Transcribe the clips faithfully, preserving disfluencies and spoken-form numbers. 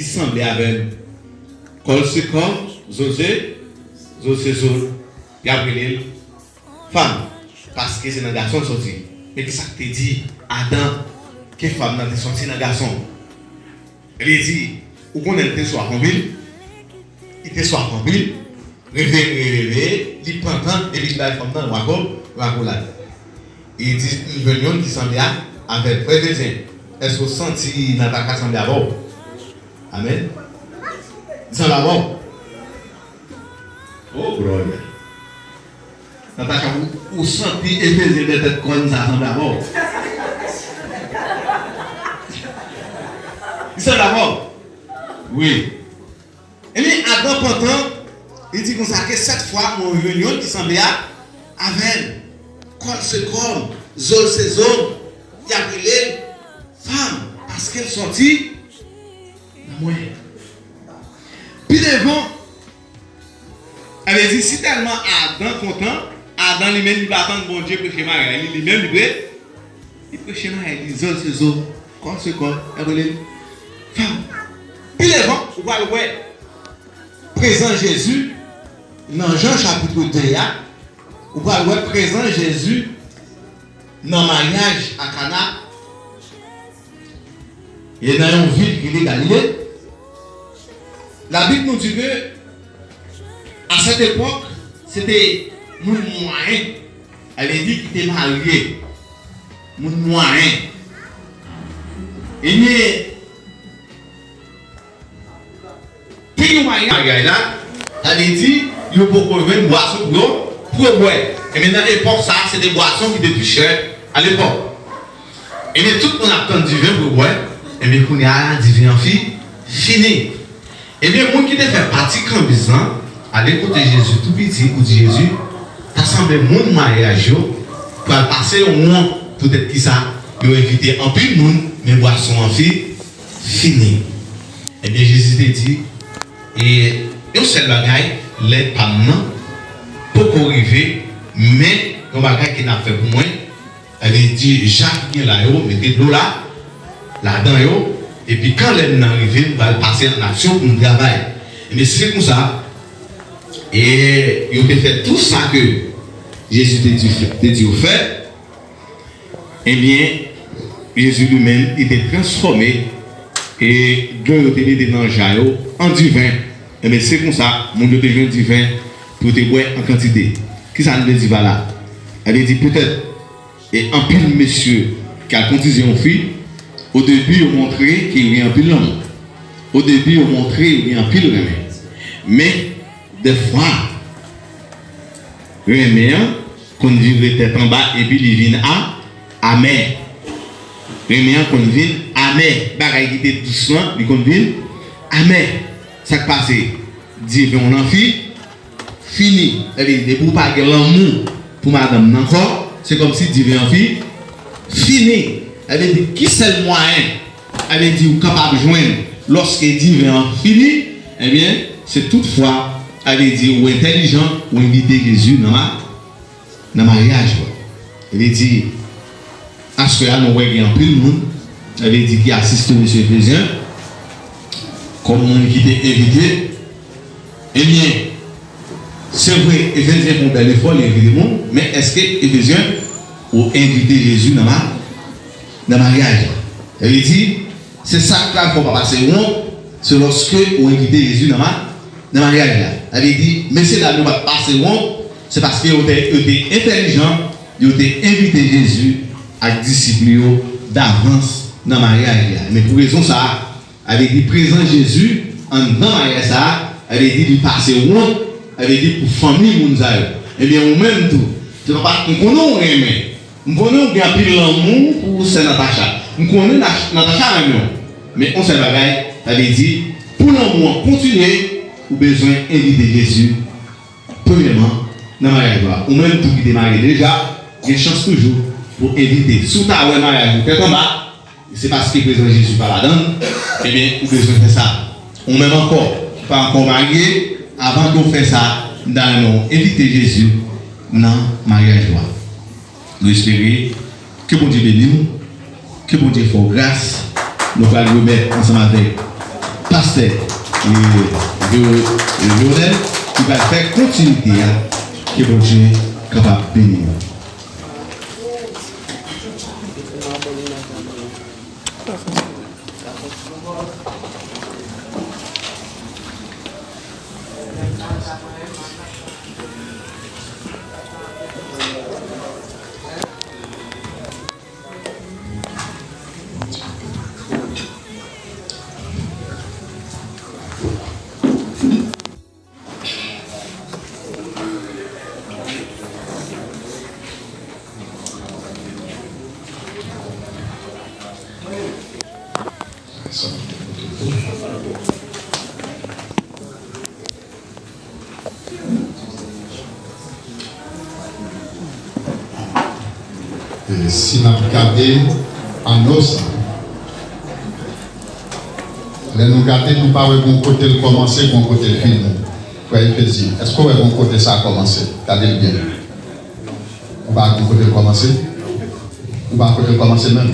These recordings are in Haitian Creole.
Li sanble avè l. Kò l se kò m, zo l se, zo l se zo l. Y ap rele l fanm, paske se nan gason l soti. Men ki sa k te di Adan ke fanm nan te soti nan gason? Li di, ou konnen l te swaf anpil, li te swaf anpil, reveye, reveye, li pantan, epi li bay fanm nan yon ako-, yon akolad. Li di, m jwenn youn ki sanble a, avè l. Frè Efezyen, èske w santi Natacha sanble avè w? Amèn. Li sanble avè w? Oh, glòria. Natacha, ou, ou santi Efezyen de tèt kò l sa sanble avè w? Li sanble avè w? Wi. Ebyen, Adan pantan, li di konsa ke sèt fwa, mwen jwenn youn ki sanble a, avè l. Kò l se kò m, zo l se zo m, y ap rele l fanm, paske l soti nan mwen. Pi devan, sa vle di, si tèlman Adan kontan, Adan li menm li pa tann Bondye preche maryaj li, li menm li pre-, li preche maryaj li, zo l se zo, kò l se kò, l ap rele l fanm. Pi devan, ou pral wè prezans Jezi nan Jan chapit de a, ou pral wè prezans Jezi nan maryaj a Kana, e nan yon vil ki rele Galile. Labib nou di ke, a sèt epòk, se te moun mwayen, sa vle di ki te marye, moun mwayen. Ebyen, te gen yon maryaj la, sa vle di, yo poko jwenn bwason pou yo, pou yo bwè. Ebyen, nan epòk sa, se te bwason ki te pi chè alepòk. Ebyen, tout moun ap tann diven pou yo bwè. Ebyen, kounye a, diven an fi-, fini. Ebyen, moun ki te fè pati kanbiz lan, ale kote Jezi tou piti pou di Jezi, ta sanble moun maryaj yo pral pase yon won, poutèt ki sa, yo envite anpil moun, men bwason an fi-, fini. Ebyen, Jezi te di, e yon sèl bagay, lè pa m nan poko rive, men yon bagay ke n ap fè pou mwen, sa vle di, ja ki gen la yo, mete dlo la, ladan yo, epi kan lè m nan rive, m pral pase an aksyon pou m travay. Ebyen, se konsa, e yo te fè tou sa ke Jezi te di, te di yo fè. Ebyen, Jezi li menm, li te transfòme, e dlo yo te mete nan ja yo an diven. Ebyen, se konsa, moun yo te jwenn diven pou yo te bwè an kantite. Kisa n vle di pa la? Sa vle di, petèt, e anpil mesye k al koutize yon fi, odebi yo montre ke yo gen anpil lanmou. Odebi yo montre yo gen anpil renmen. Men, dèfwa, renmen an konn vire tèt anba epi li vin a-, amè. Renmen an konn vin amè. Bagay ki te dous lan, li konn vin amè. Sa k pase? Diven w nan fi-, fini. Sa vle di, depi w pa gen lanmou pou madanm nan ankò, se kòmsi diven an fi-, fini. Sa vle di, ki sèl mwayen, sa vle di, ou kapab jwenn lòske diven an fini, ebyen, se toutfwa, sa vle di, ou entèlijan, ou envite Jezi nan ma-, nan maryaj ou. Sa vle di, aswè a nou wè gen anpil moun, sa vle di, ki asiste mesye Efezyen, kòm moun ki te envite. Ebyen, se vre, Efezyen fè yon bèl efò, li envite moun, men èske Efezyen ou envite Jezi nan ma-, nan maryaj la? Sa vle di, se sa k pral fè w pa pase wont, se lòske ou envite Jezi nan ma-, nan maryaj la. Sa vle di, mesye dam yo pa t pase wont, se paske yo te, yo te entèlijan, yo te envite Jezi ak disip li yo davans nan maryaj la. Men pou rezon sa a, sa vle di prezans Jezi anndan maryaj sa a, sa vle di li pase wont, sa vle di pou fanmi moun sa yo. Ebyen, ou menm tou, se pa, m konnen w renmen, m konnen w gen anpil lanmou pou sè Natacha. M konnen Nach-, Natacha renmen w. Men yon sèl bagay, sa vle di, pou lanmou an kontinye, ou bezwen envite Jezi, premyèman, nan maryaj ou a. Ou menm tou ki te marye deja, gen chans toujou pou envite. Si w ta wè maryaj ou tèt anba, se paske prezans Jezi pa ladan l, ebyen, ou bezwen fè sa. Ou menm ankò, ki pa ankò marye, avan ke w fè sa, m ta renmen w envite Jezi nan maryaj ou a. Nou espere ke Bondye beni w, ke Bondye fè w gras. Nou pral remèt ansanm avèk Pastè, e, Jo-, Jonel, ki pral fè kontinite a, ke Bondye kapab beni nou. E si n ap gade anons lan, lè nou gade, nou pa wè gon kote l kòmanse, gon kote l fini. Frè Efezyen, èske w wè gon kote sa kòmanse? Gade l byen. Ou pa wè gon kote l kòmanse? Ou pa wè kote l kòmanse menm?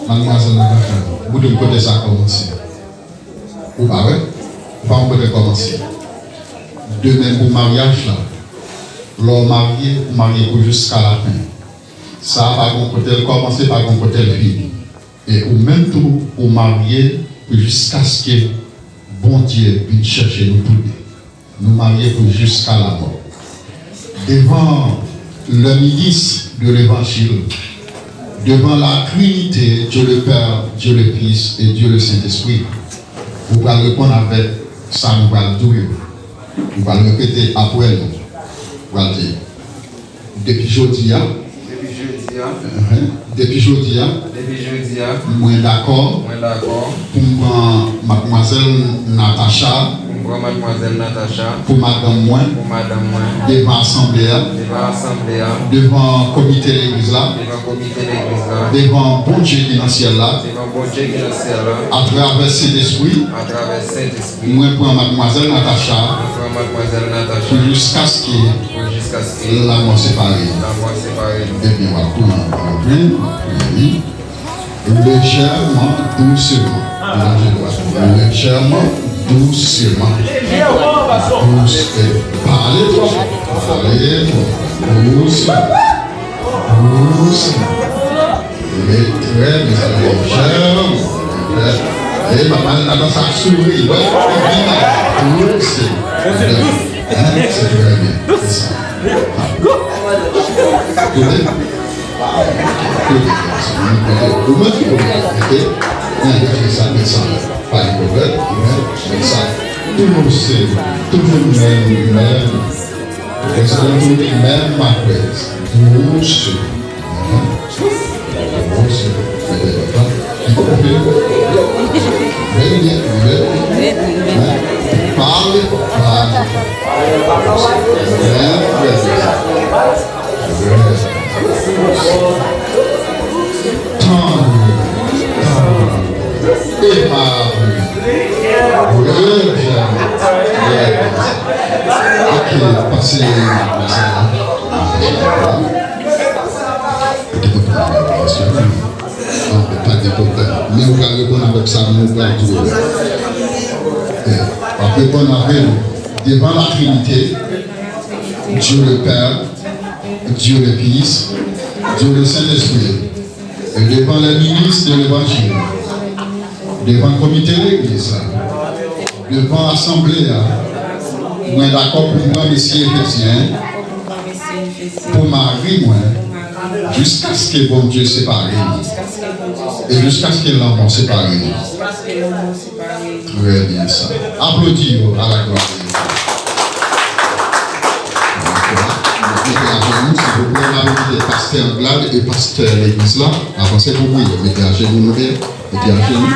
Madmwazèl Natacha, ou di m kote sa kòmanse. Ou pa wè? Ou pa wè kote l kòmanse. De menm pou maryaj la. Lè w marye, ou marye pou jiska lafen. Sa a pa gon kote l kòmanse, pa gon kote l fini. E ou menm tou, ou marye pou jiskaske Bondye vin chèche nou toude. Nou marye pou jiska lamò. Devan le ministre de l'Évangile, devan la Trinité, Dieu le Père, Dieu le Fils et Dieu le Saint-Esprit, ou pral reponn avèk sa nou pral di w yo. Ou pral repete apre nou. Ou pral di, depi jodi a, Depi jodi a. Depi jodi a. Depi jodi a. Mwen dakò. Mwen dakò. Pou m pran madmwazèl Natacha. Pou m pran madmwazèl Natacha. Pou madanm mwen. Pou madanm mwen. Devan asanble a. Devan asanble a. Devan komite legliz la. Devan komite legliz la. Devan Bondye ki nan syèl la. Devan Bondye ki nan syèl la. Atravè Sentespri. Atravè Sentespri. Mwen pran madmwazèl Natacha. Mwen pran madmwazèl Natacha. Pou jiskaske Pou jiskaske lamò separe nou. Lamò separe nou. Ebyen, w ap pran anpil. Wi. Lejèman, dousman. Lajè dwat. Lejèman, dousman. Dous, pale twò. Pale twò. Dousman. Dousman. Li trè byen, sa lejè. E papa, avan sa souri. Wi, se. Se trè byen. Se sa. Kote? Kote? Ou mèt ki kote? Mete. Mete sa, mete sa. Pa gen pwoblèm. Mete sa. Toujou se. Toujou menm, menm. Prezan toujou menm makwèz. Dousman. Pale, pale. Tann, tann. Emab. Lejè. Ok, pase. Ou te konn pran nan kesyon an? Non, pa gen pwoblèm. Men ou pral reponn avèk sa nou pral di yo la. W ap reponn avè nou. Devan la Trinité, Dieu le Père, Dieu le Fils, Dieu le Saint-Esprit, e devan les ministres de l'Évangile, devan komite legliz la, devan asanble a, mwen dakò pou m pran mesye Efezyen pou mari mwen, jiskaske Bondye separe nou, e jiskaske lanmò separe nou. Trè byen sa. Aplodi yo à la gloire de Dieu. Mete ajenou, silvouplè, n ap envite pastè Anglade e pastè legliz la avanse pou priye. Mete ajenou nou byen, mete ajenou.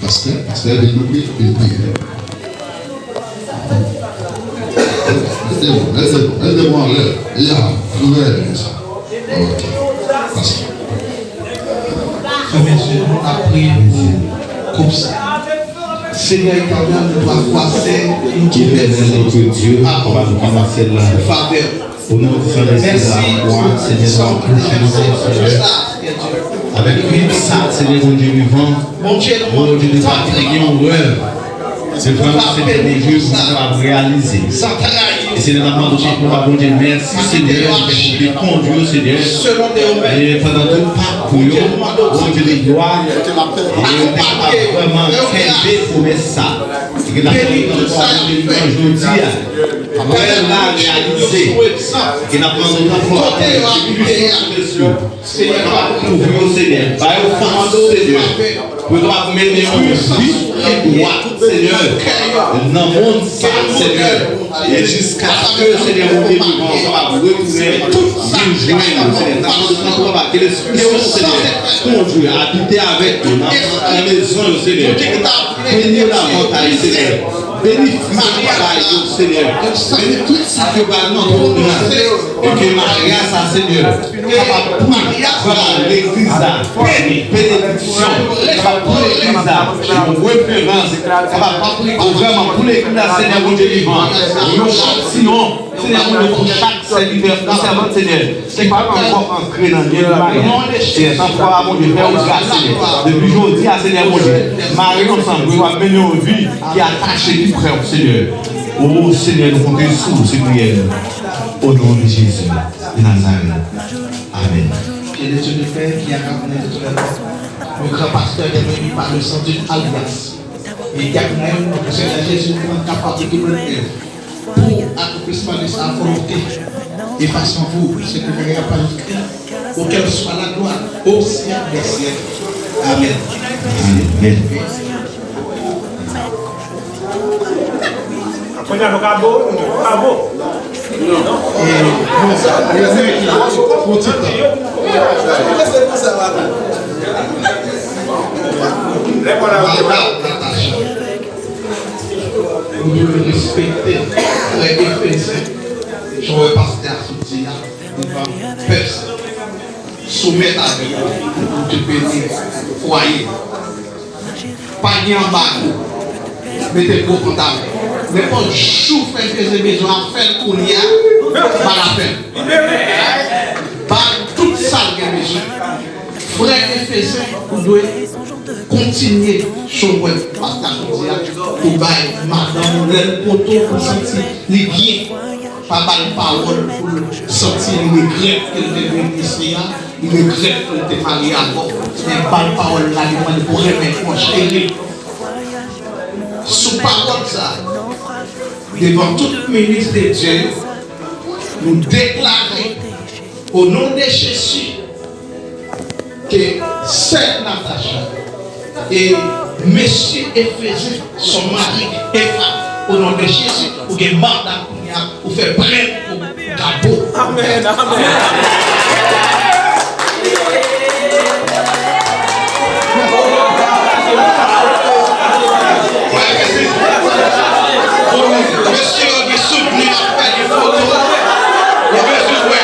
Pastè, pastè, vin nou priye, vin priye. Leve, leve, leve anlè. Ya, trè byen sa. Ok. Pastè. Frè, mesye, nou ap priye pou koup sa. Senyè Etènèl, nou dwe kwase, nou dwe mèsi pou favè. Mèsi pou sa w te fè, Senyè Dye. Avèk tout sa, Senyè Bondye vivan, Bondye nou pa kite gen yon rèv. Se vrèman se dènye jou pou nou kapab reyalize. E Senyè, n ap mande w tanpri, Bondye, mèsi, Senyè, ki te kondui yo, Senyè. E pandan tout pakou yo, Bondye de glwa, e yo te kapab vrèman kenbe pwomès sa. E ke n ap mande w tanpri, Bondye, jodi a, rèv la reyalize. E ke n ap mande w tanpri, Senyè, kouvri yo, Senyè. Ba yo fòs, Senyè. Pou yo kapab mennen yon vi ki dwat, Senyè. Nan mond sa, Senyè. E jiskaske, Senyè, Bondye vivan, yo kapab retounen vin jwenn yo, Senyè. N ap mande w tanpri, papa, ke Lespri w, Senyè, kondui, abite avèk yo, nan, nan mezon yo, Senyè. Beni yo davantay, Senyè. Beni fwi yo pral bay yo, Senyè. Beni tout sa ke yo pral antreprann. E ke maryaj sa, Senyè, kapab pou vrèman legliz la. Beni, benediksyon. Kapab pou legliz la. Yon referans. Kapab pou vrèman pou legliz la, Senyè Bondye vivan. Yon chantiyon. Senyè Bondye, pou chak sèvitè, pou sèvant, Senyè, ki pa ankò antre nan lye de maryaj. Senyè, tanpri, Bondye, fè yo gras, Senyè. Depi jodi a, Senyè Bondye, mare yo ansanm, pou yo ap mennen yon vi ki atache, ki prè, Senyè. O Senyè, nou konte sou ou, se priyè nou. O non de Jezi de Nazarèt. Amèn. Que le Dieu de paix qui a ramené de tout le monde, le grand pasteur qui est venu par le sang d'une alliance, et qui a amené le Seigneur Jésus pour être capable de tout le monde. Pou akonplisman de sa volonté, et façon vous, ce que vous avez accompli, auquel soit la gloire au siècle des siècles. Amen. Amen. Kounye a nou ka bo, nou ka bo. E, bon, sa, pou ti tan. Lè pa la, Natacha. Nou dwe respekte frè Efezen, jan w wè pastè a sot di a, devan pèp sa. Soumèt avèk ou pou te beni fwaye. Pa gen anbago. Mete gwo pantalon. Nenpòt jou frè Efezen bezwen ap fè l kounye a, pa l ap fè l. Ba l tout sa l gen bezwen. Frè Efezen, ou dwe kontinye, jan w wè pastè a sot di a, pou bay madanm ou lè l poto pou santi li byen. Pa ba l pawòl pou l santi li regrèt ke l te vin isi a, li regrèt ke l te marye avè w. Men ba l pawòl la, li mande pou renmen, pou cheri. Sou pawòl sa, devan tout minis de Dye yo, nou deklare, o non de Jezi, ke sè Natacha e mesye Efezen, son mari Efa, o non de Jezi, ou gen mandat kounye a, ou fè plent pou gabo. Amèn, amèn. Mesye yo gen souvni ap fè de foto. Yo bezwen wè.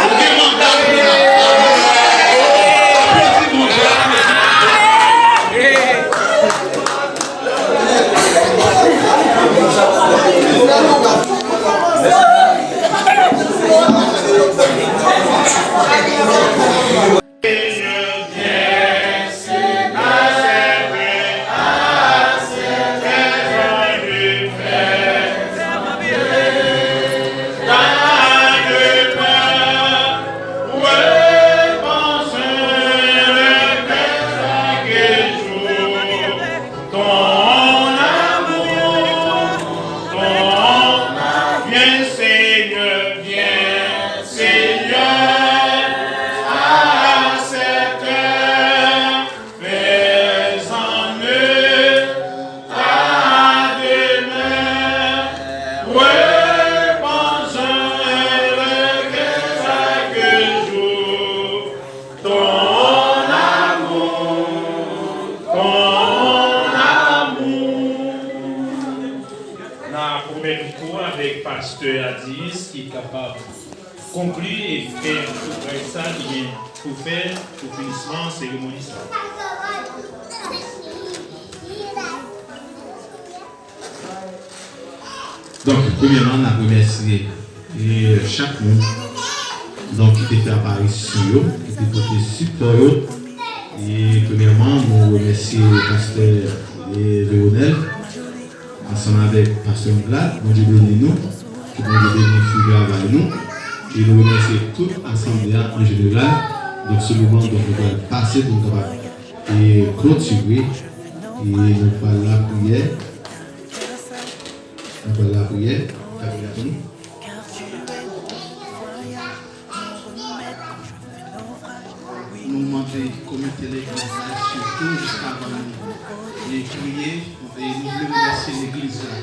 Ou gen manda pou la. Aplodi Bondye, aplodi. Ton amour, ton, viens Seigneur, viens Seigneur, à cette heure, fais en nous à demain, reposons le cœur chaque jour. Ton amour, ton amour. N a pwomèt ou kou avèk pastè Adis ki kapab konkli e fè tout bagay sa ki gen pou fè pou finisman seremoni sa. Donk, premyèman, n ap remèsye, e, chak moun, donk, ki te fè aparisyon yo, ki te pote sipò yo, E premyèman, nou remèsye pastè, e, Leonel, ansanm avèk pastè Anglade, Bondye beni nou, ke Bondye beni fwi travay nou, e nou remèsye tout asanble a an jeneral. Donk, se moman, donk, nou pral pase pou nou kapab, e, klotire, e nou pral lapriyè, nou pral lapriyè, lapriyè pou nou. Nou mande komite legliz la, sitou jiskavan nou priye, e nou vle remèsye legliz la.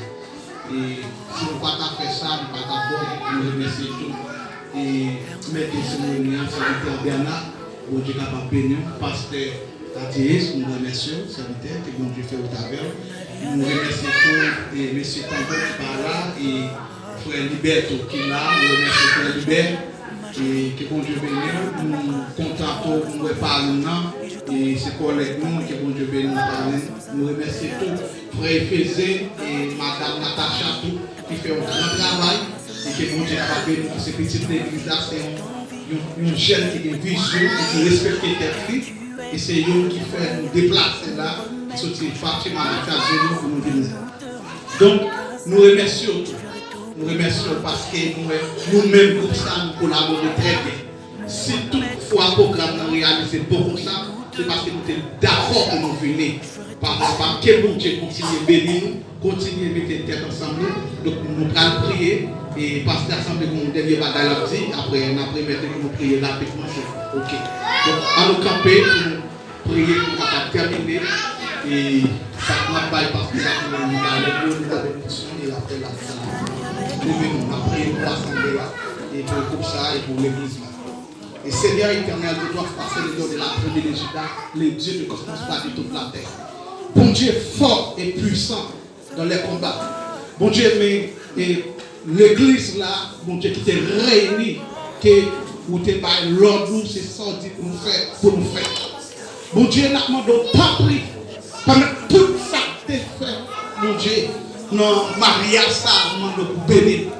E si nou pa ta fè sa, nou pa ta bon, nou remèsye tou, e mèt de seremoni an, sèvitè Bèna, Bondye kapab beni w, pastè Adies, nou remèsye w, sèvitè, ke Bondye fè wout avè w. Nou remèsye tou, e mesye Tanbou ki pa la, e frè Libè tou ki la, nou remèsye frè Libè. E ke Bondye beni w. Nou kontan tou nou wè paran nan, e se kòlèg nou, ke Bondye beni w paran. Nou remèsye tou frè Efeze e madanm Natacha tou, ki fè yon gran travay, e ke Bondye kapab beni w, se pitit legliz la, se yon, yon, yon jèn ki gen vizyon e ki respekte tèt li, e se youn ki fè nou deplase la, soti Fatima ak Kazini pou nou vin la. Donk, nou remèsye w tou. Nou remèsye w paske nou wè, nou menm gwoup sa, nou kolabore trè byen. Si tout fwa pwogram nan reyalize bon konsa, se paske nou te dakò pou nou vini. Pa, pa, pa, ke Bondye kontinye beni nou, kontinye mete tèt ansanm nou. Donk, nou pral priye, e pastè a sanble gon dènye bagay l ap di, apre n ap remèt li pou nou priye rapidman, se oke. Donk, an nou kanpe pou nou priye pou nou kapab tèmine. E sa k n ap bay pastè a pou nou bay lè pou nou bay benediksyon e l ap fè l ap fè l. Leve nou, n ap priye pou asanble a, e pou gwoup sa a, e pou legliz la. Et Seigneur éternel, tu dois passer le dos de la tribu de Juda, le Dieu de cosmos, pas de toute la terre. Bondye fò e pwisan dans les combats. Bondye, men, e legliz la, Bondye ki te reyini, ke ou te bay lòd ou, se sa w di pou nou fè, pou nou fè. Bondye, n ap mande w, tanpri, pandan tout sa k te fè, Bondye, nan maryaj sa, nou mande w pou beni l.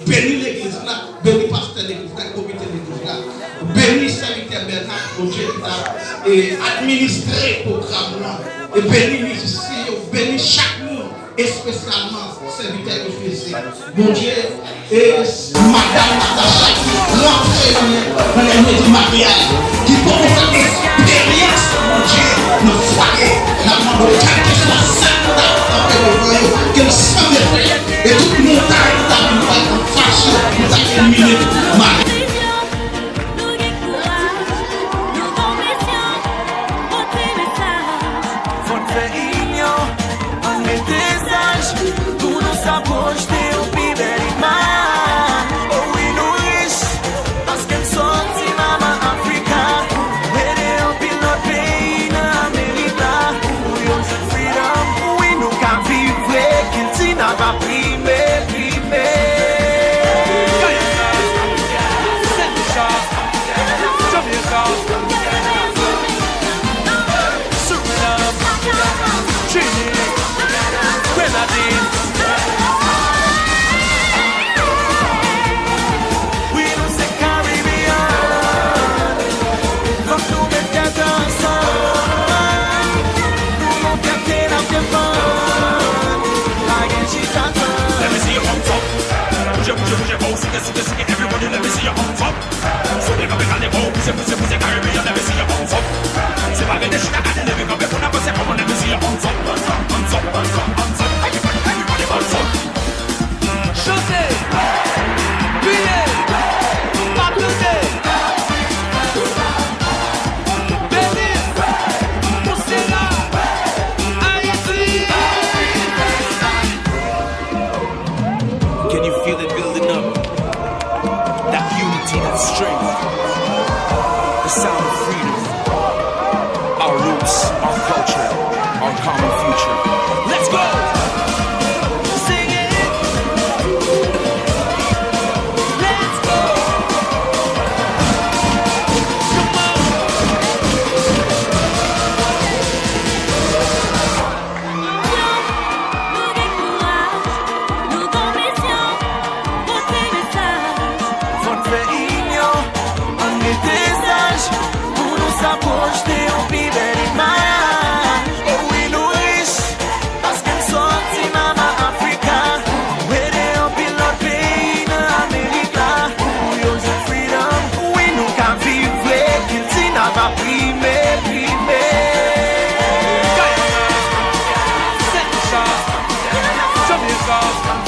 Beni legliz la, beni pastè legliz la, komite legliz la. Beni sèvitè Bèna, Bondye ki ta, e, administre pwogram nan. E beni mizisyen yo, beni chak moun, espesyalman sèvitè Efeze. Bondye, e madanm Natacha ki rantre nan, nan lènmi di maryaj, ki poko fè eksperyans Bondye nan fwaye, n ap mande w, kèlkeswa sa nou ta kanpe devan yo, ke l sanble frè, e tout montay nou ta vin fè an fas yo, nou ta elimine l. Mari. Fò n fè inyon, ann rete saj, pou nou sa pwojte yon pi bèl imaj. O wi, nou rich, paske n sòti Mama Afrika, ede anpil lòt peyi nan Amerik la, pou yo jwenn freedom. Wi, nou ka viv vre, kilti n ap prime, prime. Saint Lucia, Jamaica, Suriname, Trini, Grenadine, Cause I'm